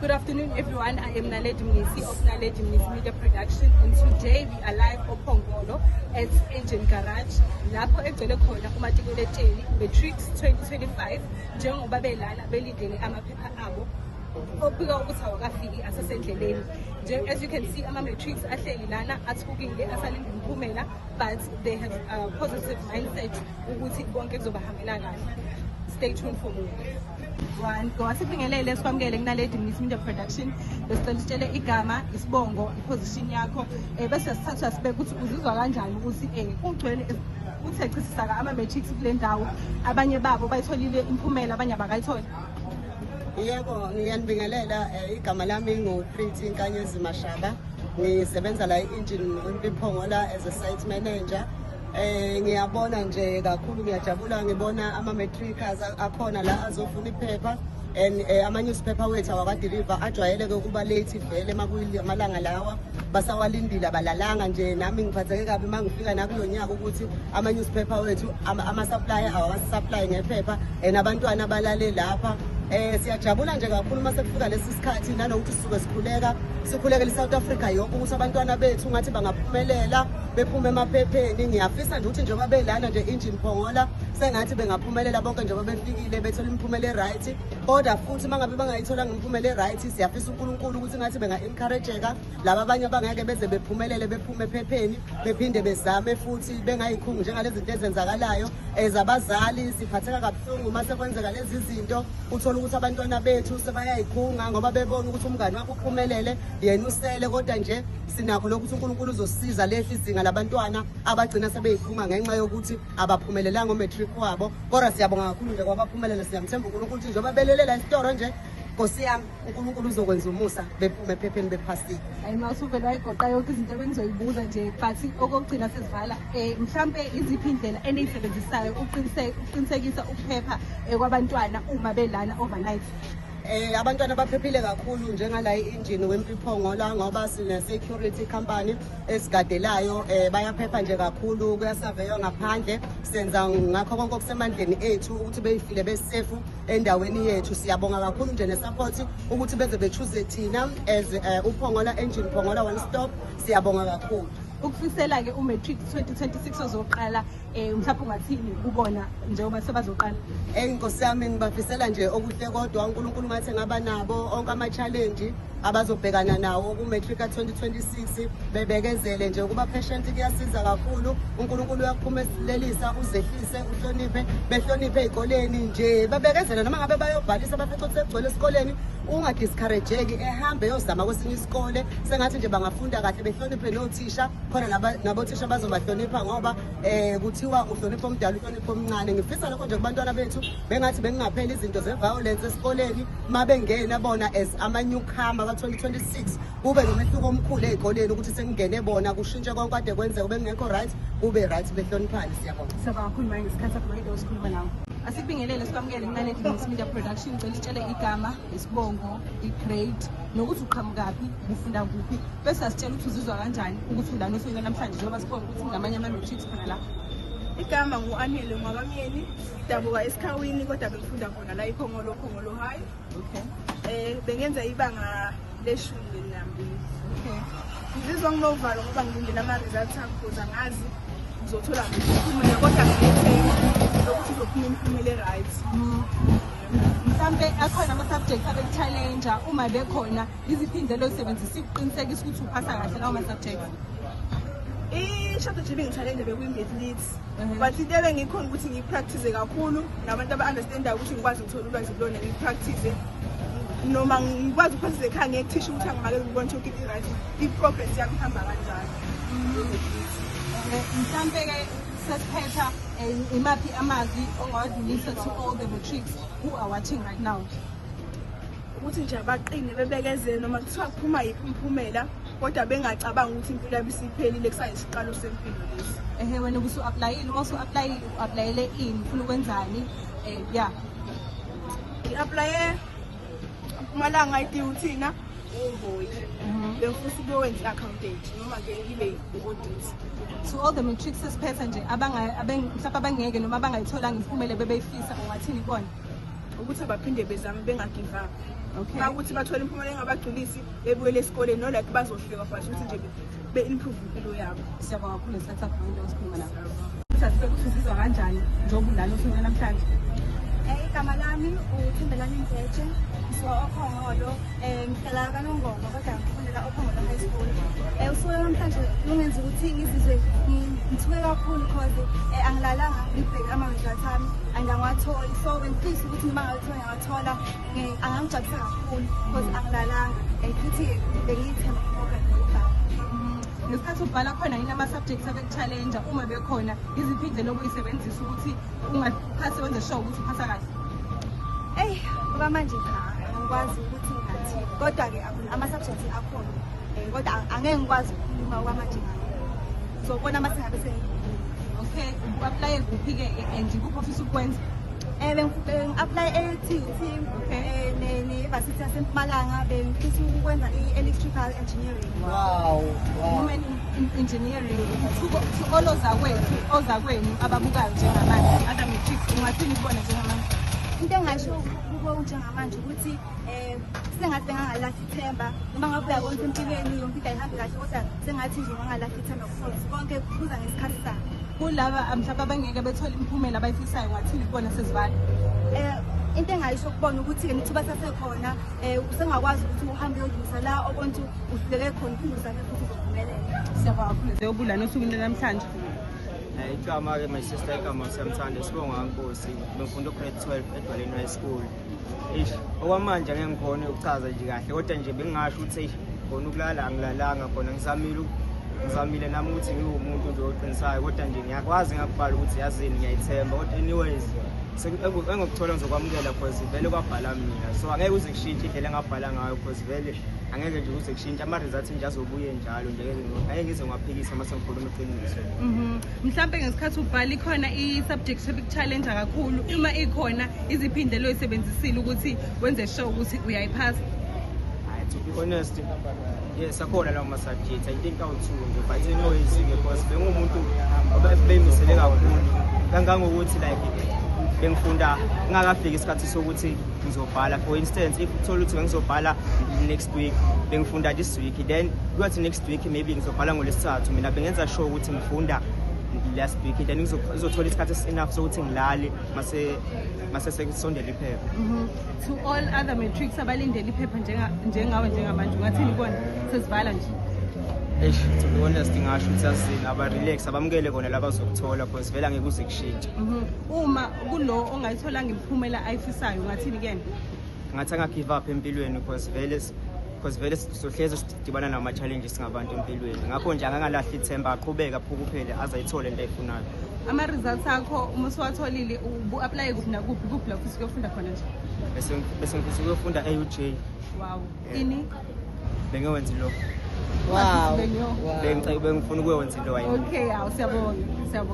Good afternoon, everyone. I am Naledi Mnisi of Naledi Mnisi Media Production, and today we are live oPhongolo at Engine Garage, lapho egcwele khona umatikuletsheni Matrics 2025, njengoba belana belindele amaphepha abo obika ukuthi awakafiki, asesendleleni nje. As you can see, ama-matrics ahleli lana athukile, asalinde umphumela, but they have a positive mindset ukuthi konke kuzobahambela kahle. Stay tuned for more. One go. Asibingelele, sikwamukele kuNaledi Mnisi Media Production. Besicela usitshele igama, isibongo, iposition yakho, bese sithatha sibeke ukuthi uzizwa kanjani ukuthi kugcwele uthe chisisaka ama-matrics kule ndawo. Abanye babo bayitholile imiphumela, abanye abakayitholi. Yebo, ngiyanibingelela. Igama lami ngu-Pretty Nkanyezi Mashaba. Ngisebenza la e-Engen Wimpy Pongola as a site manager. Ngiyabona nje kakhulu, ngiyajabula ngibona ama-matricers akhona la azofuna iphepha and ama-newspaper wethu awakadeliver, ajwayeleke ukuba late vele amalanga lawa, basawalindile, abalalanga nje. Nami ngiphatheke kabi uma ngifika nakulo nyaka ukuthi ama-newspaper wethu, ama-supplier awakasupply ngephepha and abantwana balale lapha. Siyajabula nje kakhulu uma sekufika lesi sikhathi, nanokuthi sisuke sikhuleka, sikhulekela i-South Africa yonke ukuthi abantwana bethu ngathi bangaphumelela, bephume emaphepheni. Ngiyafisa nje ukuthi njengoba belana nje Engen Pongola, sengathi bengaphumelela bonke njengoba befikile, bethola imiphumela e-right. Kodwa futhi uma ngabe bangayitholanga imiphumela e-right, siyafisa uNkulunkulu ukuthi ngathi benga-encourageka laba abanye abangeke beze bephumelele, bephume ephepheni, bephinde bezame futhi, bengayikhungi njengalezi zinto ezenzakalayo. As abazali siphatheka kabuhlungu uma sekwenzeka lezi zinto, uthola ukuthi abantwana bethu sebayayikhunga ngoba bebona ukuthi umngane wakho uphumelele, yena usele. Kodwa nje sinakho lokhu ukuthi uNkulunkulu uzosisiza lehle izinga labantwana abagcina sebeyikhunga ngenxa yokuthi abaphumelelanga umatric wabo. Kodwa siyabonga kakhulu nje kwabaphumelele. Siyamthemba uNkulunkulu ukuthi njengoba belelela esitoro nje, Nkosi yami, uNkulunkulu uzokwenza umusa, bephume ephepheni bephasile. Hayi, mawusuvele wayigoqa yonke izinto ebengizoyibuza nje, but okokugcina sesivala, mhlampe iziphi indlela eniyisebenzisayo ukuqinisekisa ukuphepha kwabantwana uma belana overnight? Abantwana baphephile kakhulu njengala i-Engen Wimpy Pongola ngoba sine security company esigadelayo. Bayaphepha nje kakhulu, kuyasaveywa ngaphandle. Senza ngakho konke okusemandleni ethu ukuthi beyifile besafe endaweni yethu. Siyabonga kakhulu nje nesupport ukuthi beze bechoose thina as uPhongola Engen Pongola One Stop. Siyabonga kakhulu. Ukufisela-ke umatric 2026 ozoqala, mhlawumbe ungathini kubona njengoba sebazoqala? Nkosi yami, ngibafisela nje okuhle, kodwa uNkulunkulu ngathi ngaba nabo onke ama-challenge abazobhekana nawo ku-matric ka-2026, bebekezele nje. Ukuba patient kuyasiza kakhulu, uNkulunkulu uyakuphumelelisa. Uzehlise, uhloniphe, behloniphe ey'koleni nje, babekezele. Noma ngabe bayobhalisa bafice ukuthi sekugcwele esikoleni, ungadiscourageki, ehambe yozama kwesinye isikole. Sengathi nje bangafunda kahle, behloniphe nothisha khona, nabothisha bazobahlonipha ngoba kuthiwa uhlonipha omdala, uhlonipha omncane. Ngifisa lokho nje kubantwana bethu, bengathi bengingapheli izinto ze-violence esikoleni uma bengena bona as ama-newcomer ka-2026, kube nomehluko omkhulu ey'koleni ukuthi sekungene bona, kushintshe konke kade kwenzeka bengekho right, kube right, behloniphane. Siyabonga. Siyabonga kakhulu manje ngesikhathi sakho mayide osikhuluma nawe. Asikubingelele, sikwamukele kuNaledi Mnisi Media Production. Ngicela usitshele igama, isibongo, i-grade nokuthi uqhamukaphi, ufunda kuphi, bese asitshela ukuthi uzizwa kanjani ukuthi ulana osukwini namhlanje njengoba sibona ukuthi kunamanye ama-matrics khona la. Igama ngu-Anele Ngwakamyeni, ngidabuka eSikhawini kodwa bengifunda khona la iPhongolo, Phongolo High. Bengenza ibanga le-12. Ngizizwa nginovalo ngoba ngilindele ama-results ami because angazi ngizothola umphumela, kodwa nginethemba lokuthi uzophuma imiphumela e-right. Mhlampe akhona ama-subjects abeku-challenge? Uma bekhona, iziphi indlela oyisebenzisa ukuqinisekisa ukuthi uphasa kahle lawo ma-subjects? I-short nje bengi-challenge bekuyi-math lit, but into ebengikhona ukuthi ngiyipractice kakhulu nabantu aba-understandayo ukuthi ngikwazi ukuthola ulwazi kulona, ngiyipractice noma ngikwazi ukupractice ekhaya ngiyekuthisha ukuthi angimakele ngibone ukuthi yonke into i-right, i-progress yami ihamba kanjani. Mhlampe-ke sesiphetha, imaphi amazwi ongawadlulisa to all the matrics who are watching right now? Ukuthi nje abaqine, bebekezele noma kuthiwa kuphuma yiphi umphumela, kodwa bengacabangi ukuthi impilo yabo isiphelile, kusayisiqalo sempilo lesi. Ehe, wena ubusu-applyile? Uma usu-applyile, u-applyele ini? Ufuna ukwenzani? Ya. Ngi-applye Mpumalanga i-DUT na uHhoyi. Bengifisa ukuyowenza i-accountant noma-ke ngibe i-audit. To all the matrics, sesiphetha nje, mhlawumbe abangeke noma abangayitholanga imiphumela bebeyifisa, ungathini kubona? Ukuthi abaphinde bezame, bengagive up. Uma ukuthi bathole imiphumela engabagculisi bebuyele esikoleni, no like bazohleka, but ukuthi nje be-improve impilo yabo. Siyabonga kakhulu ngesikhathi sakho ngento osikhuluma nabo. Ukuthi ukuthi uzizwa kanjani njengoba ulana osukwini namhlanje? Igama lami uThembelani Mdletshe, ngisuka oPhongolo, ngihlala kaNongoma kodwa ngifundela oPhongolo High School. Usuku namhlanje lungenza ukuthi ngizizwe ngithuke kakhulu because angilalanga ngibheke ama-results ami and angiwatholi. So bengifisa ukuthi noma ngawathola ngawathola, angangijabulisa kakhulu because angilalanga and futhi bengiyithemba ngoba ngiyibhala. Ngesikhathi ubhala khona yini ama-subjects abeku-challenge? Uma bekhona, iziphi indlela obuyisebenzisa ukuthi ungaphasi, wenze sure ukuthi uphasa kahle? Eyi, okwamanje cha, angikwazi ukuthi ngingathini, kodwa-ke ama-subjects akhona, kodwa angeke ngikwazi ukukhuluma okwamanje ngayo. Zobona uma sengabe Okay, u-applye kuphi-ke and kuphi ofisa ukukwenza? Bengi-apply e-TUT ne-Varsity yaseMpumalanga. Bengifisa ukwenza i-electrical engineering. Women in engineering. To all ozakwethu, ozakwenu ababukayo njengamanje, other matrics, ungathini kubona njengamanje? Into engingasho kubo njengamanje ukuthi sengathi bengangalahli ithemba. Noma ngabe uyabona ukuthi empilweni yonke into ayihambi kahle, kodwa sengathi nje ungangalahli ithemba because konke kuza ngesikhathi sakho. Kulaba mhlawumbe abangeke bethole imiphumela abayifisayo, ungathini kubona sesivala? Into engayisho kubona ukuthi-ke nethuba sasekhona, usengakwazi ukuthi uhambe uyolungisa la obona ukuthi uhluleke khona, uphinde uzame futhi, uzophumelela. Siyabonga kakhulu zeyobulana osukwini namhlanje. Igama-ke, my sister, igama siyamthanda, sibonga Nkosi. Bengifunda u-grade 12 eDwaleni High School. Eish, okwamanje angeke ngikhone ukuchaza nje kahle, kodwa nje bengingasho ukuthi eish, khona ukulala angilalanga khona, ngizamile nami ukuthi ngiwumuntu nje oqinisayo, kodwa nje ngiyakwazi ngakubhala ukuthi yazini ngiyayithemba. Kodwa anyways, engokuthola ngizokwamukela cause vele kwabhala mina, so angeke kuze kushintshe indlela engabhala ngayo cause vele angeke nje kuze kushintshe ama-results nje, azobuye njalo nje, angeke ngize ngiwaphikise uma sengikhuluma iqiniso. Mhlampe ngesikhathi ubhala ikhona i-subject ebiku-challenge kakhulu? Uma ikhona, iziphi indlela oyisebenzisile ukuthi wenze sure ukuthi uyayiphasa? Hayi, to be honest, yes, akhona lawo ma-subjects, I think awu-two nje, but anyways-ke because bengumuntu obeyimisele kakhulu kangangokuthi like bengifunda kungakafiki isikhathi sokuthi ngizobhala. For instance, if uthola ukuthi bengizobhala next week, bengifunda this week, then kuyothi next week maybe ngizobhala ngolwesithathu, mina bengenza sure ukuthi ngifunda last week, then ngizothola isikhathi esi-enough sokuthi ngilale mase sekusondela iphepha. To all other matrics abalindele iphepha njengawe njengamanje, ungathini kubona sesivala nje? Eish, to be honest, ngingasho ukuthi azini aba-relax, abamukele kona la bazokuthola cause vele angeke kuze kushintshe. Uma kulo ongayitholanga imiphumela ayifisayo, ungathini kuyena? Ngathi anga-give up empilweni because vele sohlezi sidibana nama-challenges singabantu empilweni, ngakho nje angangalahli ithemba, aqhubeke aphukuphele aze ayithole into ayifunayo. Ama-results akho uma usuwatholile, ubu-applye kuphi nakuphi, kuphi la ufisa ukuyofunda khona nje? Bese ngifisa ukuyofunda e-UJ. Wow. Yeah. Ini? Bengiyowenza i-law. Wow. Bengifuna ukuyowenza i-law, I mean. Okay, awu, siyabonga, siyabonga.